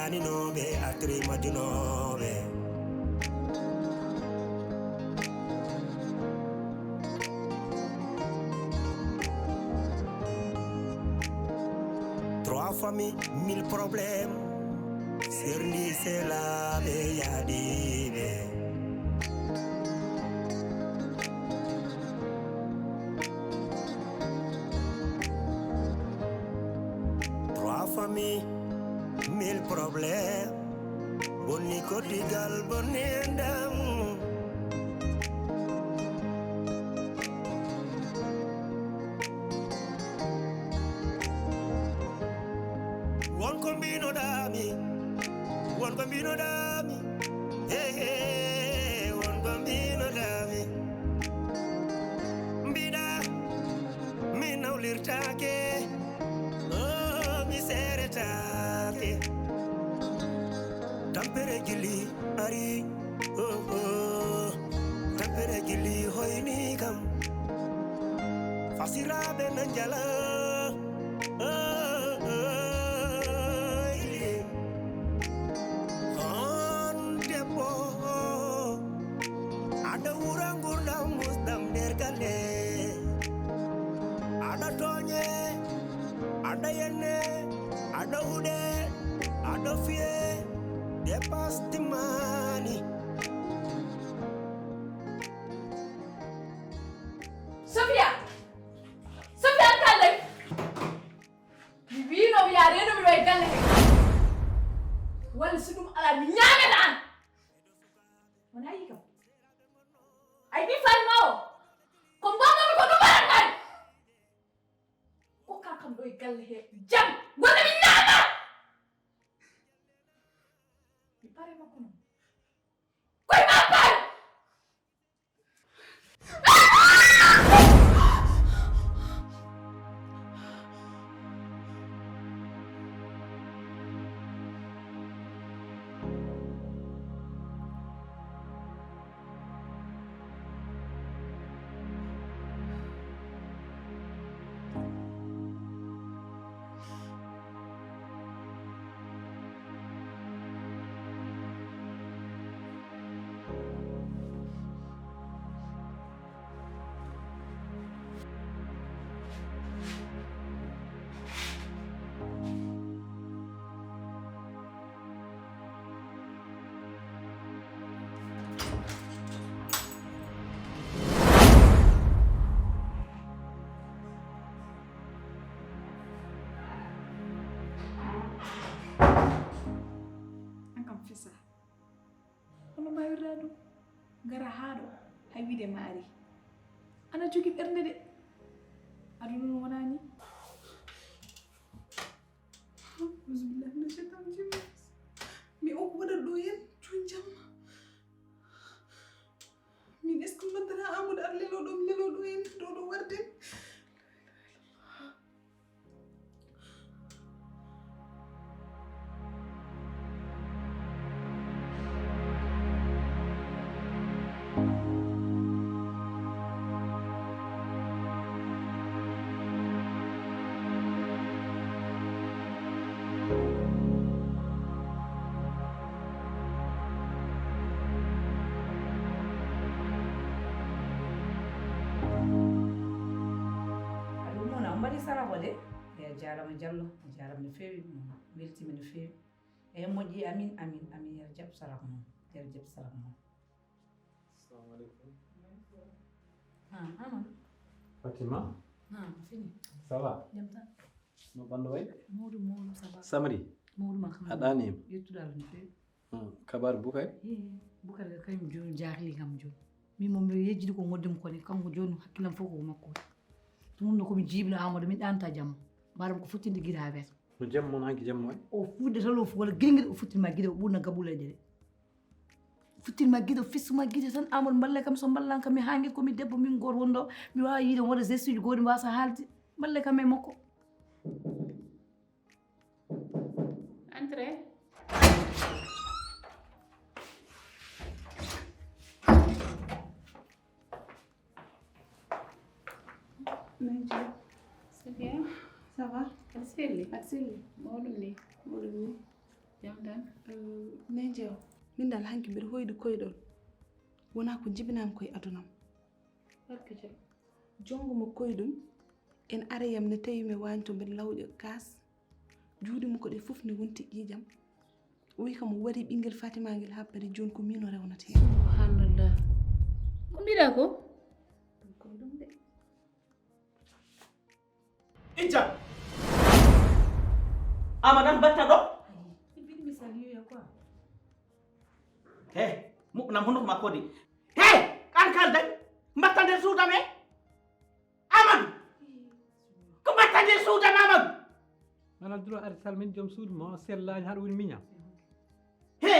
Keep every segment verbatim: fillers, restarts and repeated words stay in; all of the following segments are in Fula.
Aninooɓe, atri majjunooɓe. Trois familles, mille problèmes. Serndi selaaɓe yaadiiɓe. Trois familles, mille problèmes. Bonni koddigal, bonni enɗam. Won ko mbinoɗaami, won ko mbinoɗaami. Hey, hey, won ko mbinoɗaami. Mbiɗa mi nawlirtaake, oh, mi seeretaake. Tampere jilli ari, oh, oh. Tampere jilli hoyni kam. Fasiraaɓe na njala, oh, oh, ili. On debbo, aɗa wura ngurdam musɗam nder galle. Aɗa tooñe, aɗa yenne, aɗa huɗe, aɗa fiye, dépasse timmaani. Sofia! Sofia, an kallay! Mi wiino mi yaa reeno mi ɗo e galle he. Walla so ɗum alaa mi ñaameta an. Wona yi kam. Ay mi fal ma o. Ko mbonnomi ko ɗum waɗat an. Ko ka kam ɗo e galle he jam. Walla mi ñaama. Mi pare makko noon. Koye ma pare. An kam fesa. Hono mbaawirɗaa ɗum? Ngara haa ɗo, hay wiide ma ari. Ana jogi ɓernde de. Aduna ɗum wonaa ni. Auzubillahi mina shaytani rajim. Mi on ko waɗata ɗo hen, joni jamma. Min, est-ce que noddata Amadou ar lelo ɗo, mi lelo ɗo hen, ɗo ɗo warde? Aɗa ɗum noon, a mbaɗi sarafa de. Eyi, a jaaraama Jallo, a jaaraama no feewi, mi weltiima no feewi. Eyi, moƴƴi, amin, amin, amin, yo Allah jaɓ sarafa mon, yo Allah jaɓ sarafa mon. Assalamu alaikum. Ah, Amadou. Fatima. Ah, fini. Ça va? Jam tan. No ɓandu wayi? Mawɗum, mawɗum, ça va. Samari. Mawɗum, alhamdulillah. A ɗaaniima? Yettude Allah no feewi. Hmm, kabaar Bukari? Eh, Bukari ka kañum jooni jaahli kam jooni. Min moom mbiɗo yejjidi ko ngoddumi ko ne, kanko jooni hakkilam fof ko makko. Ɗum no ko mi jiiɓno Amadou, min ɗaanta jamma. Mbaɗam ko fottinde gila ha weeso. No jamma on hanki jamma wayi? O fuɗde tan o fu-, walla gila ngel o futtinma gila o ɓurna gaɓuleeje ɗe. Futtinma gila, fistuma gila tan Amadou mballe kam so mballan kam mi haa ngel ko mi debbo min goto wonɗo. Mi wawa yiide wonde gestuji goɗɗi mi wasa haalde. Mballe kam e makko. Entrez. Naija. C'est bien. Ça va? Aɗa selli? Aɗa selli? Mawɗum ni. Mawɗum ni. Jam tan. Neejo, min dal hanki mbiɗa hoyɗi koyɗol. Wonaa ko njibinaami ko e adunam. Barka jam. Jonngo mo koyɗum, en arayam ne tawi mi waañto mbiɗa lawƴa kaas. Juuɗe mum ko ɗe fof ne wonti ƴiiƴam. O wi kam o wari ɓinngel Fatima ngel haa Paris, jooni ko miin o rewnata heen. Subhanallah. Ko mbiɗa ko? Ɗum ko ɗum de. Ijja. Ama nan batta ɗo. He, muɓnam hunduko makko de. He, an kal day. Mbatta nder suuda me. Amadou. Ko mbatta nder suuda me Amadou. Mana duro ari salmin joom suudu mo sellaani haɗa woni miñam. He,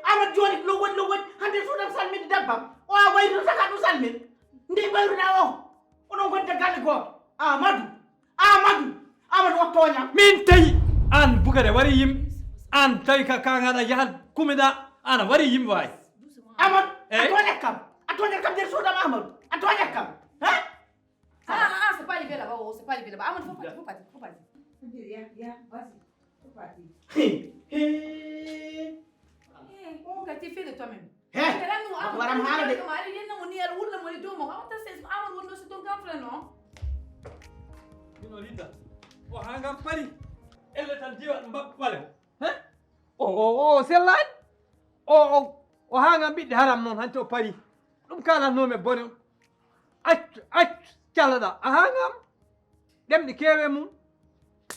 Amadou jooni lo woni lo woni. Hande suudan salminde dabbam. O a wayru saka ɗum salmin. Ndi wayruɗa o. Onon gonde galle gooto. Amadou. Amadou. Amadou o tooña. Min tawi an Bukare wari yim. An tawi ka kangaɗa yahal kumiɗa ana wari yim waay. Amadou. A tooñat kam. A tooñat kam nder suudam Amadou. A tooñat kam. Ha? Ah, ah, c'est pas arrivé là-bas, oh, c'est pas arrivé là-bas. Amadou, faut partir, faut partir, faut partir. Faut partir. He, he. Eh, oh, qu'as-tu fait de toi-même? He. Waram haala de. Mino Rita. O hangam pari. Elle tan diwa mbab pale. He? O, o, o, sellaani. O, o, o hangam ɓiɗɗe haram noon, hanti o pari. Ɗum kalatnoomi e bone. Accu, accu, calaɗa. A hangam. Ɗemɗe keewe mum.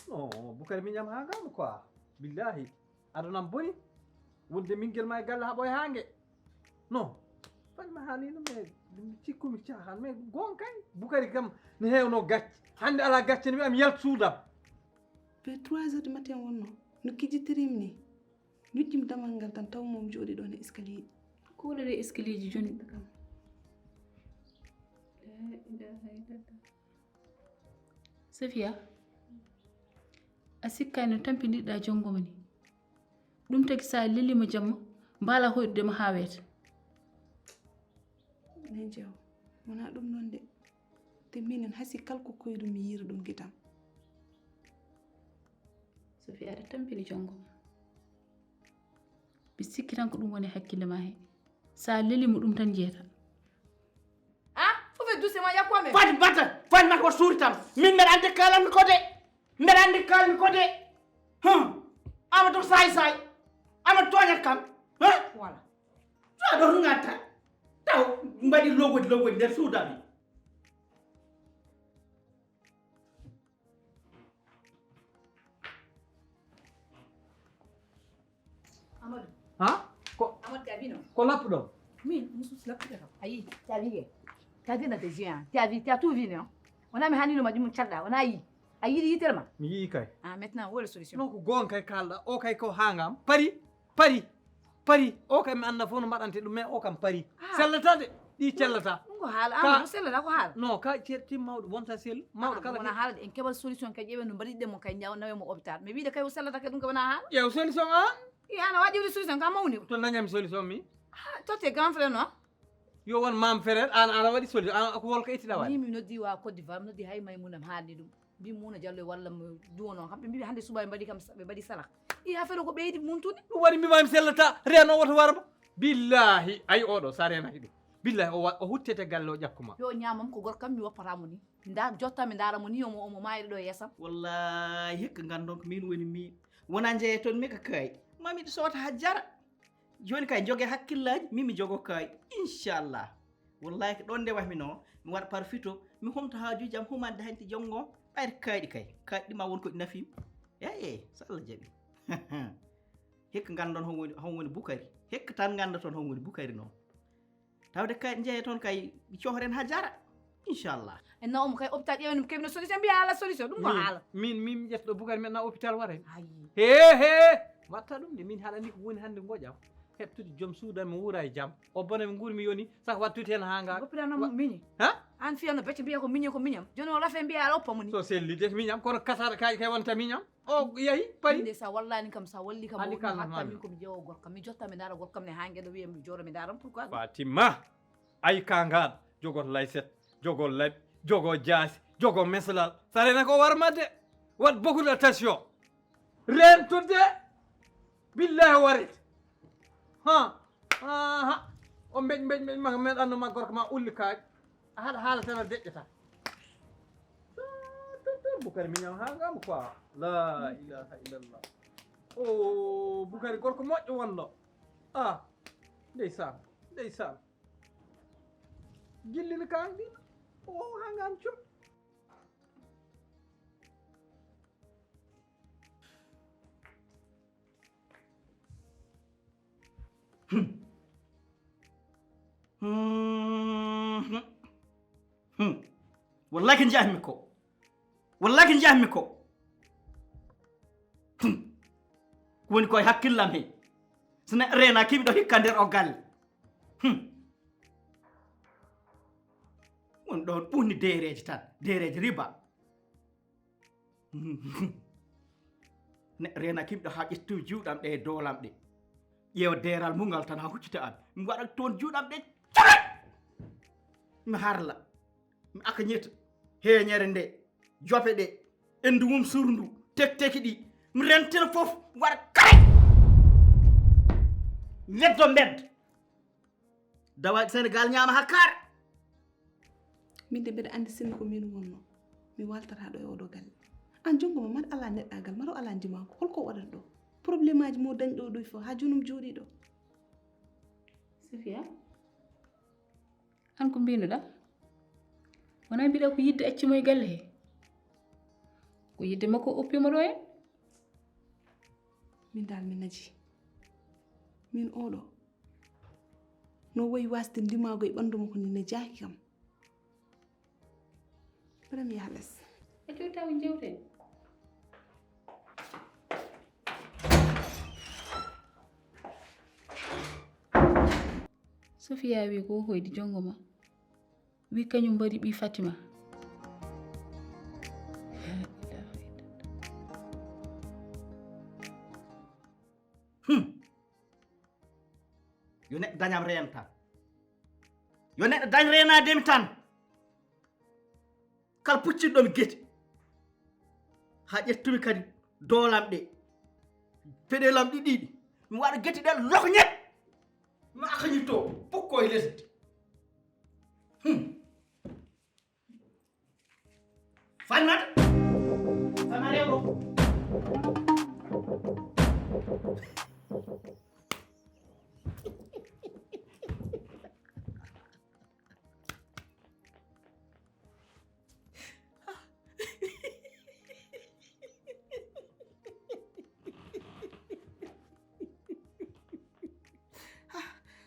O, Bukari miñam hangama quoi. Billahi. Adunam boni. Wonde mingel ma e galle haɓo e hange. Non. Fayma haalino, mais ɗum cikkumi caahan, mais gonkay. Bukari kam ne hewno gacce. Hande ala gacce ne wi'am yalt suudam. Vers trois heures du matin wonno. No kijitirim ni. Ñuƴƴim damal ngal tan taw mom jooɗi ɗon e escalier ji. Ko waɗata e escalier ji joni? Kam. La ilaha illallah. Sofia, a sikkay no tampinirɗa jonngo ma ni. Ɗum tagi sa lelima jamma, mbaala hoyɗude ma ha weeta. Nejo, wona ɗum noon de. Te minen hasi kala ko koyɗum mi yiira ɗum gitam. Sofia, aɗa tampini jonngo ma. Mi sikki tan ko ɗum woni hakkille ma he. Sa lelimo ɗum tan jeeta. Ah, faut faire doucement, y a quoi même? Fadi mbatta, fadi mbatta ko suuri tan. Min mbeɗa andi kalanmi ko de. Mbeɗa andi kalanmi ko de. Hum. Ama to saay saay. Ama tooñat kam. Hum. Voilà. Sa ɗo ngatta. Taw mbaɗi logodi logodi nder suudami. Amadou. Ha? Ko Amadou Gabino. Ko lappuɗo? Min, musus lappuɗo kam. Ayi, tu as vu que, tu as vu notre jeu, hein? Tu as vu, tu as tout vu, non? On a mis Hani le Madjimou Tchada, on a eu. A yiɗi yitere ma? Mi yii kay. Ah, maintenant, où est la solution? Non, ko goonga kay kaalɗa. O kay ko hangam. Pari, pari, pari. O kay mi annda fof no mbaɗante ɗum, mais o kam pari. Ah. Sellata de, ɗi cellata. Ɗum ko haala, ka, Amadou, sellata ko haala. Non, ka certi mawɗo, wonta sel, mawɗo. Ah, kala wona ke- haala de, en keɓal solution kay, ƴeewen no mbaɗiɗen mo kay, ñaw-, nawe mo hôpital. Mais wiide kay o sellata kay, ɗum ko wona haala. Ƴeew solution an. I an a waɗi solution, ka mawni. To dañami solution mi? Ah, to te grand frère, non? Yo won mam frère, an, ana waɗi solution, an ko holko ittiɗa waɗi? Ni mi noddi wa Côte d'Ivoire, mi noddi hay Maymouna mi haalni ɗum. Mbi Muna Diallo e walla mo duwono kam. Ɓe mbi hande suba ɓe mbaɗi kam, ɓe mbaɗi salak. I affaire o ko ɓeydi muntude. Ɗum waɗi mbima mi sellata, reno woto warba. Billahi, ay oɗo, sa renaki ɗum. Billahi, o wa-, o huttete galle o ƴakkuma. Yo ñamam ko gorkam mi woppata mo ni. Nda jotta mi ndara mo ni omo, omo mayri ɗo e yesam. Wallahi, hikka ngandon ko min woni mi. Wona jeeye toon mi ko kay. Ma miɗo soota ha jara. Joni kay joge hakkillaji, min mi jogo kay. Inchallah. Wallahi ko ɗon nde wahmi no, mi waɗa par fito, mi humta haajuji am humande hanti jonngo, ɓayri kayɗi kay, kayɗi ma won ko ɗi nafi. Eeye, so Allah jaɓi. Hikka ngandon hon woni, hon woni Bukari. Hikka tan ngandaton hon woni Bukari noon. Tawde kayɗi njeeye toon kay, cohren ha jara. Inchallah. En nawa mo kay hôpital ƴeewen mo kebino solution, mbiya ala solution, ɗum ko haala. Min, min, min ƴetto Bukari men na hôpital wara. Ayi. He, he, watta ɗum de, min haɗani ko woni hande ngoƴam. Heɓtude joom suudan mi wuura e jam. O bone mi nguuri mi yoni, saka wattude hen ha ngaaka. Goppirano mo miñi. Ha? An fiyano becce mbiya ko miñi ko miñam. Jooni o rafe mbiya ala oppa mo ni. So selli de miñam, kono kasara kay kay wonta miñam. O yahi, pari. Min de sa wallani kam, sa walli kam, o hatta min ko mi ƴeewa gorka. Mi jotta mi ndaara gorka mi ne ha ngeɗo wiya mi jooɗo mi ndaara. Pourquoi? Fatima, ay kangal, jogo layset, jogo laɓi, jogo jaasi, jogo meslal. Sa rena ko warma de. Waɗ beaucoup d'attention. Rentude. Billahi o warete. Ha. Aha. O mbeƴ mbeƴ mbeƴ ma men anno ma gorko ma ulli kaaƴ. A haɗa haala tan a deƴƴata. Docteur Bukari mi ñam ha ngam quoi. La ilaha illallah. O Bukari gorko moƴƴo wallo. Ah. Ndeysaan. Ndeysaan. Gillini kaaƴ ɗin. O ha ngam cum. Hmm. Hmm. Hmm. Wallahi ko njahmi ko. Wallahi ko njahmi ko. Hmm. Ko woni koye hakkillam he. So neɗɗo reenaaki miɗo hikka nder o galle. Hmm. Won ɗon ɓurni deereeji tan, deereeji riba. Neɗɗo reena kimɗo haa ƴettumi juuɗam ɗe e doolam ɗe. Ƴeewa deeral mu ngal tan haa huccita am. Mi waɗa toon juuɗam ɗe coret. Mi harla. Mi akañita. Heeñere nde. Jope ɗe. Enndu mum surndu. Tekteki ɗi. Mi rentira fof. Mi waɗa kare. Weddo mbedda. Dawaaɗi Senegal ñaama haa kaara. Min de mbeɗa anndi sinno ko min wonno mi waltata ɗo e oɗo galle. An jonngo ma mbaɗa alaa neɗɗaagal mbaɗa alaa ndimaangu holko o waɗata ɗo? Probléme aji mo dañi ɗo ɗo fof haa jooni mi jooɗii ɗo. Safiya, an ko mbinuɗa? Wona mbiɗa ko yidde acci mo e galle he? Ko yidde makko oppi mo ɗo en? Min dal mi naji. Min oɗo no wayi wasde ndimaago e ɓanndu makko ni ne jaaki kam. Premier les. E jotaw jewte. Sofiya wi ko hoydi jongo ma. Wi kañum mbari ɓi Fatima. Hmm. Yo neɗɗo dañam reen tan. Yo neɗɗo dañ reenaade mi tan. Kala puccinɗo mi gete. Haa ƴettumi kadi doolam ɗe. Peɗelam ɗiɗi ɗi. Mi waɗa gete ɗe lokñet. Mi akañitto pukko e lesdi. Hmm. Fannata. Fama rewɓo.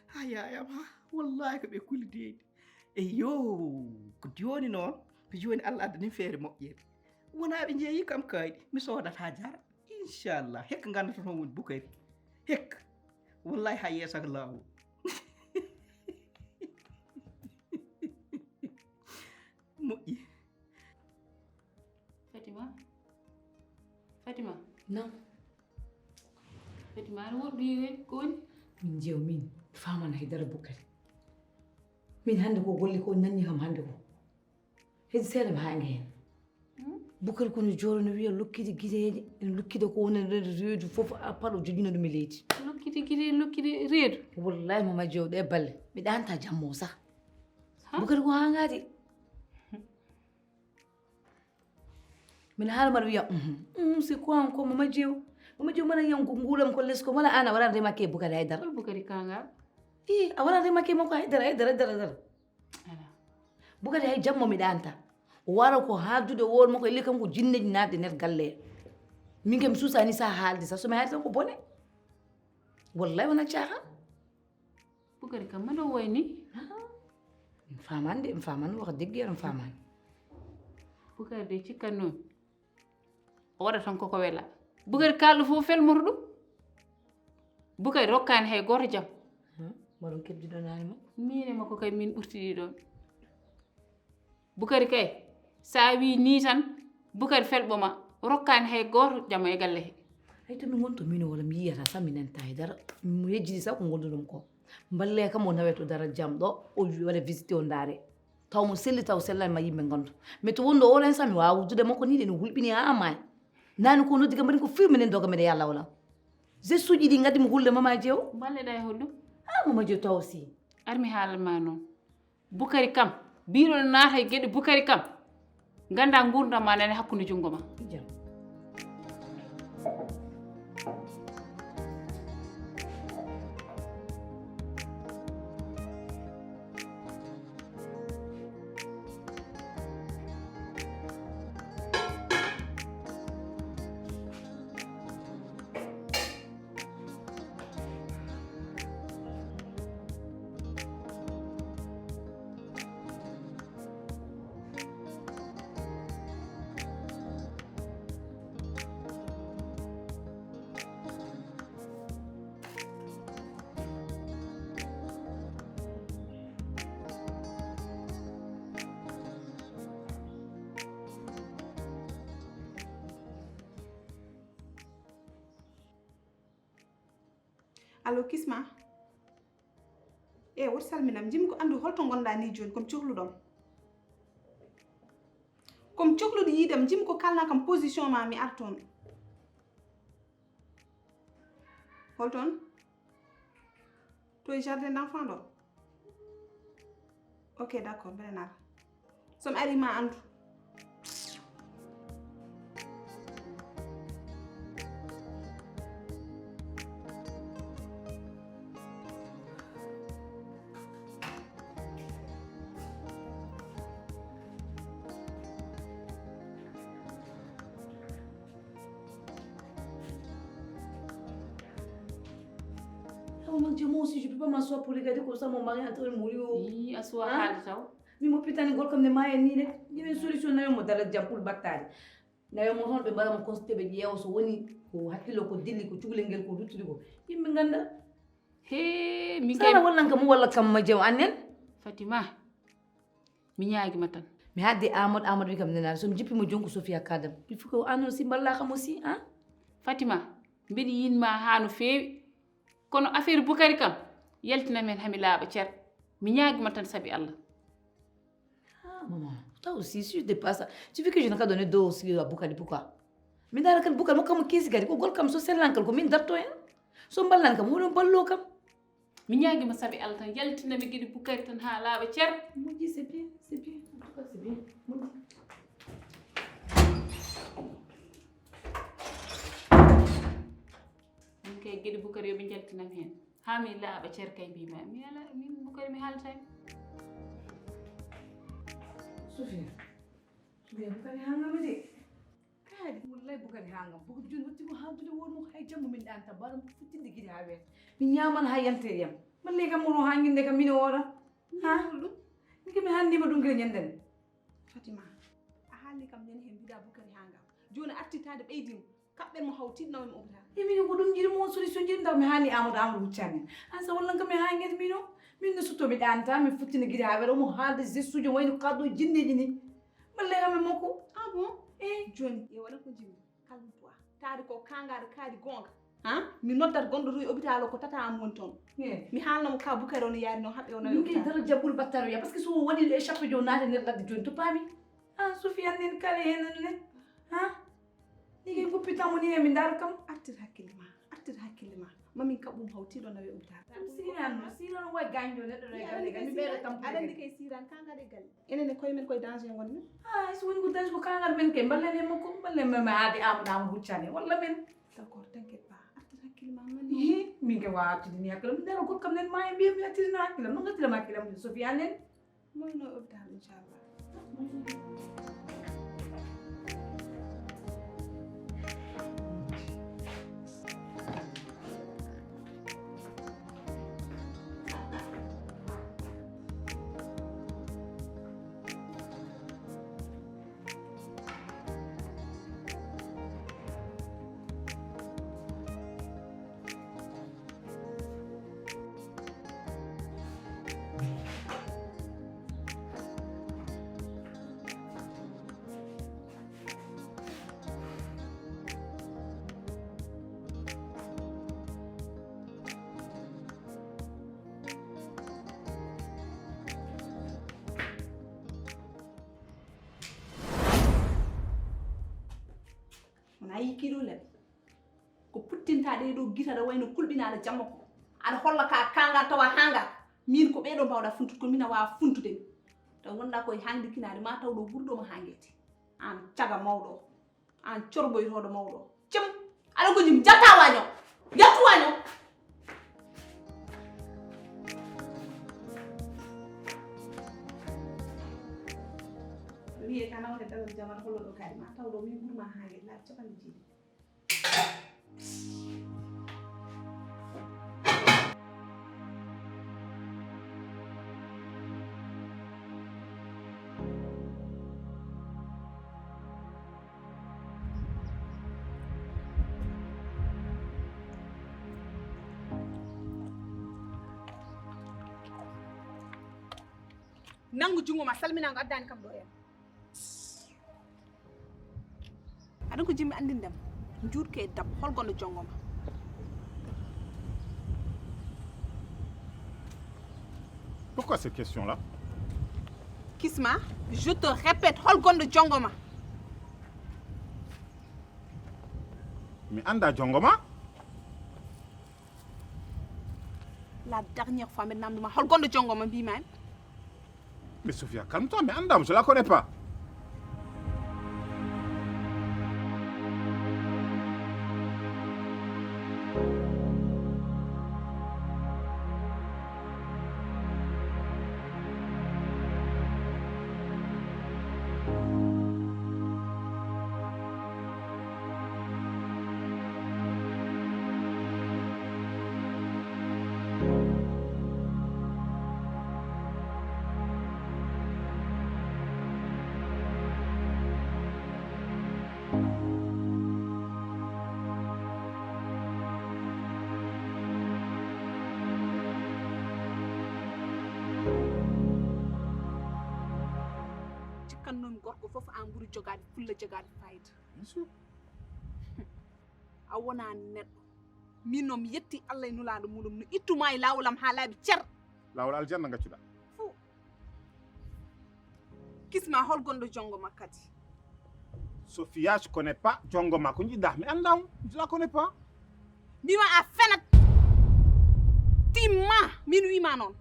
Ha yayam ha wallahi ko ɓe kuli deedi. Eyo, ko jooni noon ko jooni Allah addani feere moƴƴere. Wonaa ɓe njeeyi kam kayɗi mi soodat haa jara. Inchallah hekka nganndaton hon woni Bukari. Hekka wallahi haa yeeso ko laawol. Moƴƴi. Fatima. Fatima. Naam. Fatima aɗa woɗɗoyi ko woni? Min jeew min faman haydara Bukari. Min hannde ko golle ko nanni kam hannde ko. Heddi seeɗa mi haange heen. Bukari kono jooro no wiya lukkide giteeje ene lukkida ko woni reedu reedu fof a paɗo joƴƴino ɗum e leydi. Lukkide gite lukkide reedu. Wallahi mo majji o ɗe balle mi ɗanta jammo sah. Bukari ko haangaade. Mbiɗa haala mbaɗa wiya, um, c'est quoi encore mo majji o? Mo majji o mbaɗa yiyan ko nguulam ko les ko mala an a waɗan remarqué Bukari haydara. Hol Bukari kangal? I a waɗan remarqué makko haydara haydara haydara haydara. Bukari hay jammo mi ɗanta. O wara ko haaldude o wowal makko elli kam ko jinneji naatde nder galle he. Min kam mi suusani sa haalde sa somi haalde tan ko bone. Wallahi wona caaha. Bukari kam mano wayni. Mi famani de mi famani wax dëgg yàlla mi famani. Bukari de cikkan noon o waɗa tan koko wela. Bukari kalɗo fof felmoro ɗum. Bukari rokkani hay goto jam. Mboɗon keddiɗo nani makko. Min e makko kay min ɓurtiɗi ɗon. Bukari kay sa wi ni tan Bukari felɓo ma rokkani hay goto jam e galle he. Hay to min gonto min wala mi yiyata sa mi nanta hay dara. Mi yejjidi sa ko gonduɗum ko. Mballe kam o nawe to dara jam ɗo o waɗa visité o ndaare. Taw mo selli taw sellani ma yimɓe gandu. Mais to wonɗo oɗo instant mi wawa wuddude makko ni ɗe no hulɓini ha maayi. Nani ko noddi kam mbaɗi ko fiw minen doga mbiɗa yalla wala. Gestuuji ɗi ngaddi mo hulde Mama Jeew. Mballeɗa e holɗum? Ah, Mama Jeew taw aussi. Ar mi haalan ma noon. Bukari kam, biiɗo no naata e geɗe Bukari kam. Ngannda nguurndam ma nane hakkunde junngo ma. Jam. Allo, Kisma. E, woto salminam. Njimmi ko anndu holto ngonɗaa ni jooni, komi cohluɗo. Komi cohluɗo yiidam, njimmi ko kaalnaa kam position ma, mi ar toon. Holton? To e jardin d'enfant ɗo? Ok, d'accord, mbeɗa nara. So mi ari ma anndu. Oh mon Dieu, moi aussi, je peux pas m'asseoir pour regarder comme ça mon mari est en train de mourir. Oh. Ii, a suwa. Hein? Haali taw. Mi mo pitani gorko am ne maaya ni de. Ɗimen solution nayo mo dara jam pour battade. Nayo mo toon ɓe mbaɗa mo consulté ɓe ƴeewa so woni ko hakkillo ko dilli ko cukalel ngel ko luttudi ko. Yimɓe ngannda. He, min kay. Sala wallan kam walla kam ma jew annen. Fatima, mi ñaagima tan. Mi haadde Amadou, Amadou wi kam nenaade, so mi jippiima jooni ko Sofia kaadam. Il faut que o anndoo si mballaa kam aussi, han? Fatima, mbeɗa yiɗ ma haa no feewi. Kono affaire Bukari kam, yaltinam heen haa mi laaɓa cer. Mi ñaagima tan sabi Allah. Ah, maman, toi aussi, si je dépasse ça, tu veux que je n'ai qu'à donner dos aussi à Bukari, pourquoi? Mi ndaara kan Bukari, mo kam mo kiisi kadi, ko gol kam so sellan kal, ko min darto heen. So mballan kam, hono balloo kam. Mi ñaagima sabi Allah tan, yaltinam e geɗe Bukari tan haa laaɓa cer. Moƴƴi, c'est bien, c'est bien. En tout cas, c'est bien. Moƴƴi. Min kay geɗe Bukari yo ɓe njaltinam heen. Haa mi laaɓa cer kay mbiyma. Mi ala, min Bukari mi haalata e. Sofia. Sofia, Bukari haalnama de. Kaadi, wallahi Bukari haalnam. Bukari jooni hotti mo haaldude won mo hay jamma min ɗaanta. Mbaɗam futtinde gide haa weeta. Mi ñaaman haa yante e yam. Mballe kam mono haa nginde kam min o oɗa. Ha? Ɗum. Min kam mi haalnima ɗum gila ñanden. Fatima, a haalni kam ñande heen mbiɗa Bukari haa ngam. Jooni a arti taade ɓeydin. Kaɓɓen mo haw tiiɗnoo e mo hôpital. E min ko ɗum jiɗi mo solution jiɗi ndaw mi haali Amadou, Amadou huccani. An sa wallan kam mi haa ngel min o. Min no sutto mi ɗaanta, mi futtini gide haa weɗo mo haalde gestuuji wayno kaɗo jinneeji ni. Mballe kam e makko. Ah bon? Eh. Jooni, e waɗa ko jimmi. Calme-toi. Taade ko kaangaɗo kaari goonga. Ha? Mi noddat gonɗo to e hôpital o ko tata am woni toon. Eh. Mi haalna mo ka Bukari o no yaari no haɓɓe o nawi hôpital. Min kay dara jaɓɓul battaro ya, parce que so o waɗi échappé jo naate nder ladde jooni to paami. Ah, Sofiane nen kala heen ne. Ha? Ni kay guppitamo ni e mi ndaara kam. Artir hakkille ma, artir hakkille ma. Mamin kaɓɓum hawtiiɗo nawe hôpital. Ɗum sinan, sinan wa gañɗo neɗɗo ɗo e galle ga, mi ɓeyɗo tampude. Aɗa anndi kay siran ka ngaɗe galle. Enen e koye men koye danger ngonmi. Ah, so woni ko danger ko ka ngar men kay, mballen e makko, mballen men, mi haade am ɗam huccane, walla men. D'accord, t'inquiète pas. Artir hakkille ma, mani. Hi, min kay wa artude ni hakkille. Mi ndaara gorko kam nen ma e mbiya mi artirino hakkille. No ngattirama hakkille am, Sofiane nen. Moyno hôpital, inchallah. Wona yikkii ɗum len. Ko putte Tinta ɗe ɗo gita ɗo wayno kulɓina aɗa jamma ko. Aɗa holla ka kanga tawa hanga. Min ko ɓeɗo mbawɗa funtude ko mina wawa funtude mi. Taw wonɗa koye hangde kinaɗe ma taw ɗo ɓurɗo mo hangede. An caga mawɗo. An corboytoɗo mawɗo. Cem. Aɗa ko jim jatta waño. Jattu waño. Wiye kana wata dagal jamata holo ɗo kadi ma taw ɗo min ɓurma hangede laabi capanɗe jeeɗiɗi. Nanngu junngo ma salminango addaani kam ɗo en. Aɗa ko jimmi anndindem. Njuutke e dam holgonɗo jonngo ma? Pourquoi cette question-là? Kisma, je te répète, holgonɗo jonngo ma? Mi annda jonngo ma. La dernière fois mbeɗa namduma holgonɗo jonngo ma mbima en? Mais Sophia, calme-toi, mais Andam, je la connais pas. Cikkannoomi gorko fof aan ɓuri jogaade fulla, jogaade fayda. Bien sûr. A wonaa neɗɗo. Min noon mi yetti Allah e nulaaɗo muɗum no ittuma e laawol am haa laabi cer. Laawol aljanna ngaccuɗa. Fuu. Kisma holgonɗo jonngo ma kadi? Sophia, je connais pas jonngo ma ko jiɗɗa. Mi annda on. Je la connais pas. Mbima a fenat. Timma min wima noon.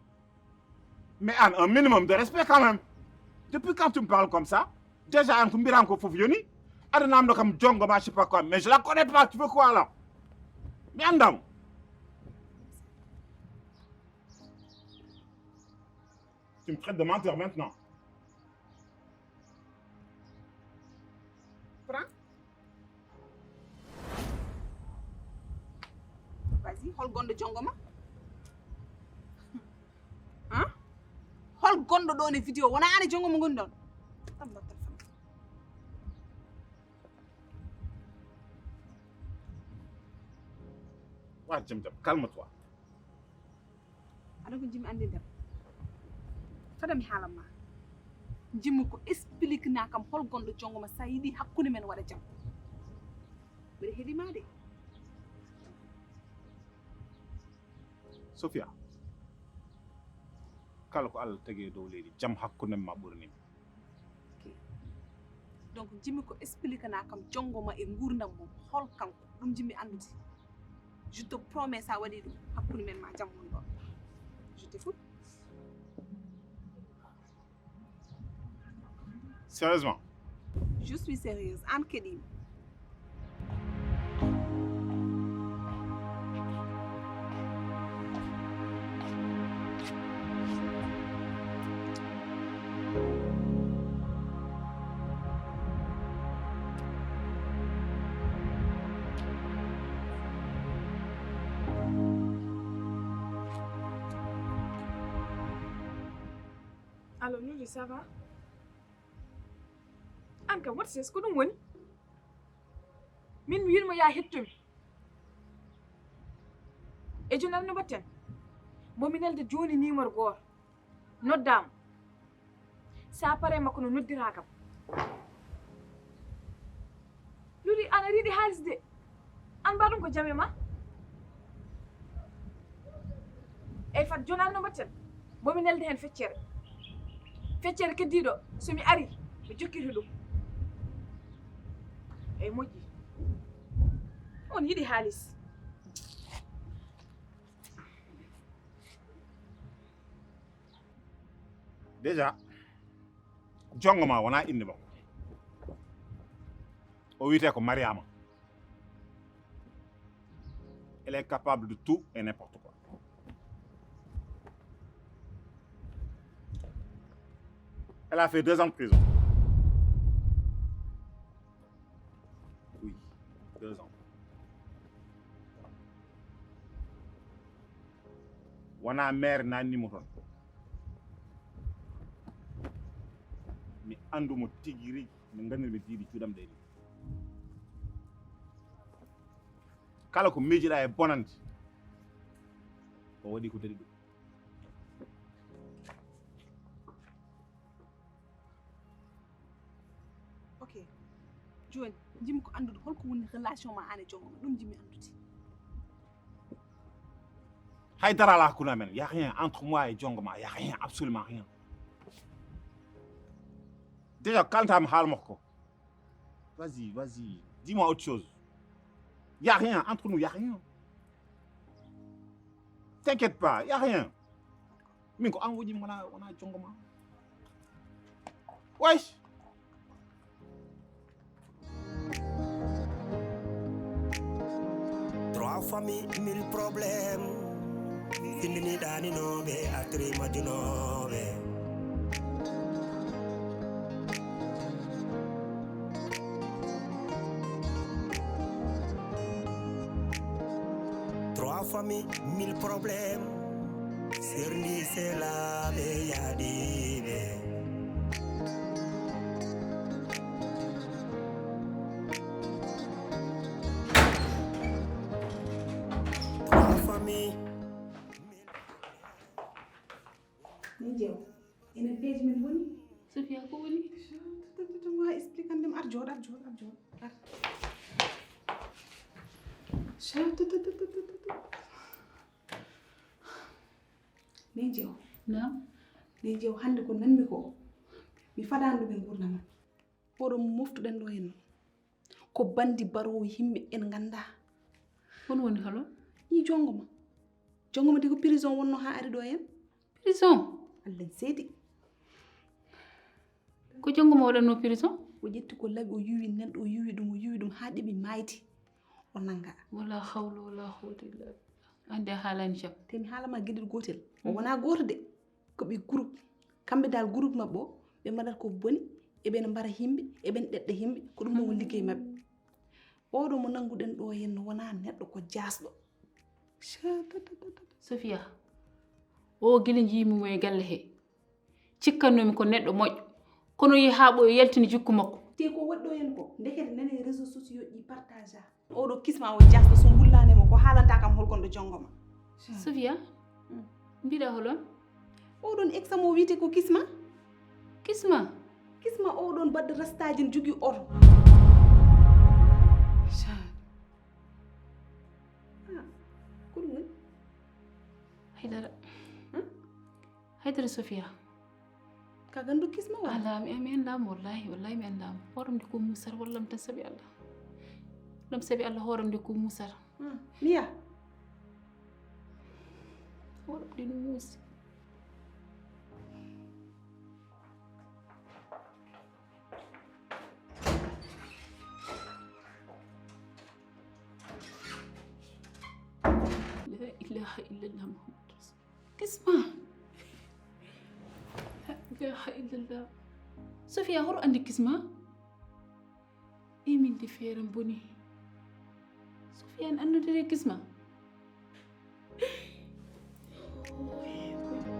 Mais Anne, un minimum de respect quand même. Depuis quand tu me parles comme ça? Déjà, Anne, ko mbiran ko fof yoni. Aɗa namdo kam jonngo ma, je sais pas quoi. Mais je la connais pas. Tu veux quoi là? Mi annda on. Tu me traites de menteur maintenant. Prends. Vas-y, holgonɗo jonngo ma? Hein? Holgonɗo ɗon e vidéo? Wona an e jonngo mo ngoni ɗon? Tan mbattal fam. Wa jam jam, calme-toi. Aɗa ko jimmi anndindem? Fada mi haalan ma. Jimmi ko explique na kam holgonɗo jonngo ma, sa yiɗi hakkunde men waɗa jam. Mbeɗa heɗi ma de. Sophia, kala ko Allah tagi e dow leydi, jam hakkunde ma ɓurani mi. Ok. Donc jimmi ko explique na kam jonngo ma e nguurndam mum, hol kanko, ɗum jimmi anndude. Je te promets, sa waɗi ɗum hakkunde men ma jam woni ɗon. Je t'écoute. Sérieusement. Je suis sérieuse. An keɗimi. Allo Noudi, ça va? An kam whatsapp ko ɗum woni? Min mi wiɗmo ya hettomi e jooni. Aɗa no mbatten? Mbomi nelde jooni numéro goto. Noddaama. Sa pare makko no noddira kam. Luri ana riiɗi haalis de. An mba ɗum ko jame ma? Ey fat jonaani no mbatten? Mbomi nelde heen feccere. Feccere keddiiɗo so mi ari mi jokkito ɗum. Ey moƴƴi. On yiɗi haalis. Déjà, jongo ma wona inde makko. O wiyete ko Mariama. Elle est capable de tout et n'importe quoi. Elle a fait deux ans de prison. Oui, deux ans. Wona maire nanni mo toon. Mi anndu mo tigi rigi, no nganndir mi diidi cuuɗam ɗe ni. Kala ko miijiɗa e bonande, o waɗi ko daɗi ɗum. Ok. Jooni, jimmi ko anndude holko woni relation ma aan e jongo ma, ɗum jimmi anndude. Hay dara ala hakkunde amen, y a rien entre moi et jongo ma, y a rien, absolument rien. Déjà, kalanta mi haala makko. Vas-y, vas-y, dis-moi autre chose. Y a rien entre nous, y a rien. T'inquiète pas, y a rien. Min ko an woƴi wona wona jongo ma. Wesh. Trois familles, mille problèmes. Findini ɗaninooɓe, artiri majjunooɓe. Trois familles, mille problèmes. Serndi selaaɓe yaadiiɓe. Trois familles. Min jew enen peeji men woni. Sofia, ko woni? Tuma explique andem. Ar jooɗ, ar jooɗ, ar jooɗ, ar. Min jew. Naam. Min jew, hannde ko nanmi ko, mi fadaani ɗum e nguurndam am. Oɗo mo moftuɗen ɗo henno, ko bandi baroowo yimɓe en nganndaa. Kono woni holo? Ii, jongo ma. Jongo ma de ko prison wonno haa ari ɗo hen. Prison? Allah seedi. Ko jongo ma waɗanno prison? O ƴetti ko laɓi, o yuwi neɗɗo, o yuwi ɗum, o yuwi ɗum haa ɗiɓi mayti, o nannga. Wala hawla wala quwwata illa billah. Ande a haalani jam. Te mi haala ma geɗel gootel. O wonaa gooto de. Ko ɓe groupe. Kamɓe dal groupe maɓɓe o, ɓe mbaɗat ko boni, eɓen mbara yimɓe, eɓen ɗeɗɗa yimɓe, ko ɗum ɗon woni liggey maɓɓe. Oɗo mo nannguɗen ɗo henno wonaa neɗɗo, ko jaasɗo. Sofia, o gila njiimi mo e galle he, cikkannoomi ko neɗɗo moƴƴo, kono yehi haa ɓooyi yaltini jikku makko. Te ko waɗi ɗo hen ko, ndekete nane réseaux sociaux ɗi partage a. Oɗo kisma o jaasɗo, so ngullaani mo ko haalanta kam holko ndo jongo ma. Sofia, mbiɗa holon? Oɗon exam o wiyete ko kisma. Kisma? Kisma oɗon baɗɗo rastaaji ne jogii oto. Ah, ko ɗum woni? Haydara. Haydara Sofia. Ka gandu kisma wala? Ala, mi mi anndaama wallahi, wallahi mi anndaama. Hooram de ko muusar, wallam tan sabi Allah. Ɗum sabi Allah, hooram de ko muusar. Miya. Hooram de no muusi. La ilaha illallah Muhammad Rasul. Kisma. La ilaha illallah. Sofia, horo andi kisma? E min de feeram boni. Sofia, en annodire kisma?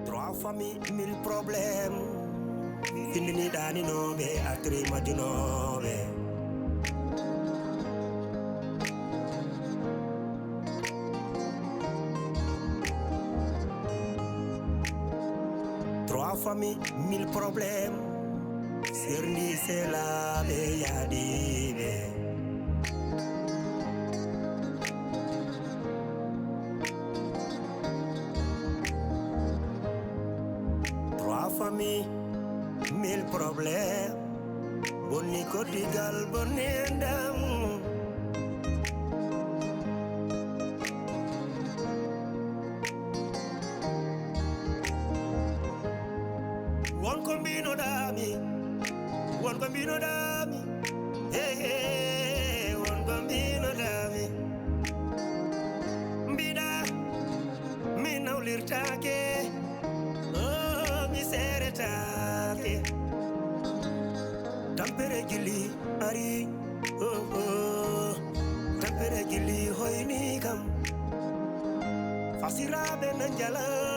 Trois familles, mille problèmes. Findini ɗaninooɓe, artiri majjunooɓe. Trois familles, mille problèmes. Serndi selaaɓe yaadiiɓe. Trois familles, mille problèmes. Bonni koddigal, bonni enɗam. Won mbinoɗami, won ko mbinoɗami. Hehe, won ko mbinoɗami. Mbiɗa mi nawlirtake, o mi seretaake. Tampere gili ari, oh, oh. Tampere gili hoyni kam. Fasiraɓe na njala